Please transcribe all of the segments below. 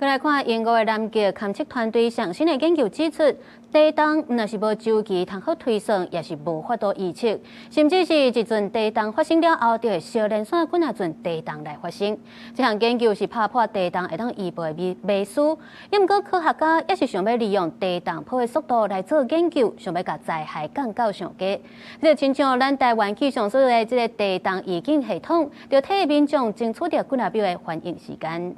來看英國的南極勘測團隊上新的研究指出，地動若是無週期通好推算，也是無法度預測，甚至是一陣地動發生了後，就會相連紲幾若陣地動來發生。這項研究是拍破地動會當預報的迷思，也毋過科學家也是想欲利用地動波的速度來做研究，想欲共災害降到上低。這個親像咱台灣氣象署的這個地動預警系統，就替民眾爭取著幾若秒的反應時間。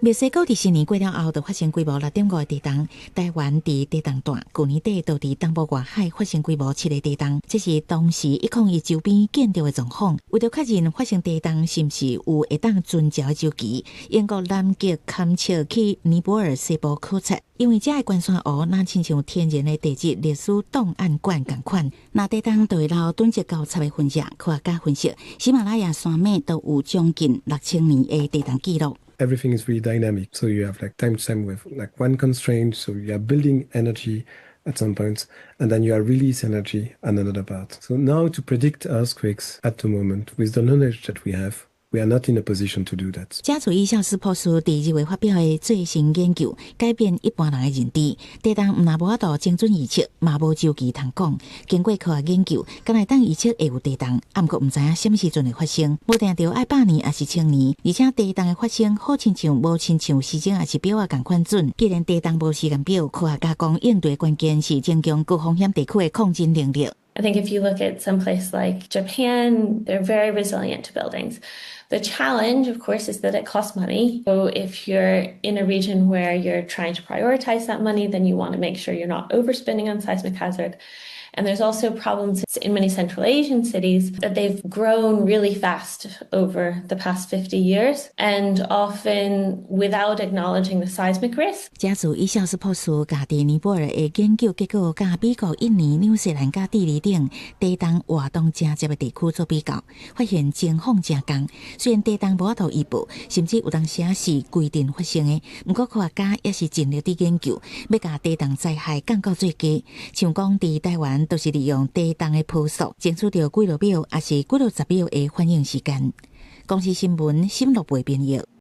墨西哥佇新年過了後，就發生規模6.5的地動。台灣佇地動帶，舊年底就佇東部外海發生規模7的地動，這是當時101周邊見著的狀況。為著確認發生地動是毋是有會當遵照的週期，英國南極勘測去尼泊爾西部考察，因為遮的懸山湖若親像天然的地質歷史檔案館仝款，若地動就會留囤積交叉的痕跡。科學家分析，喜馬拉雅山脈都有將近6000年的地動記錄。 Everything is really dynamic. So you have like time to time with like one constraint. So you are building energy at some point, and then you are release energy at another part. So now to predict earthquakes at the moment with the knowledge that we have, we are not in a position to do that. 賈祖伊孝斯博士佇2月發表的最新研究，改變一般人的認知。地動毋但無法度精準預測，嘛無週期通講。經過科學研究，敢會當預測會有地動，啊，毋過毋知影啥物時陣會發生，無定著愛百年抑是千年。而且地動的發生好親像無親像時鐘抑是錶仔仝款準。既然地動無時間表，科學家講應對關鍵是增強高風險地區的抗震能力。 I think if you look at some place like Japan, they're very resilient to buildings. The challenge, of course, is that it costs money. So if you're in a region where you're trying to prioritize that money, then you want to make sure you're not overspending on seismic hazard. And there's also problems in many Central Asian cities that they've grown really fast over the past 50 years and often without acknowledging the seismic risk. 賈祖伊孝斯博士共佇尼泊爾的研究結果，佮美國、印尼、紐西蘭佮智利等地動活動誠濟的地區做比較，發現情況誠仝。雖然地動無法度預報，甚至有當時是規陣發生的，毋過科學家也是盡力佇研究，欲共地動災害降到最低。像講佇台灣，都是利用地動的波速，爭取著幾落秒，抑是幾落十秒的反應時間。公視新聞，新樂貝編譯。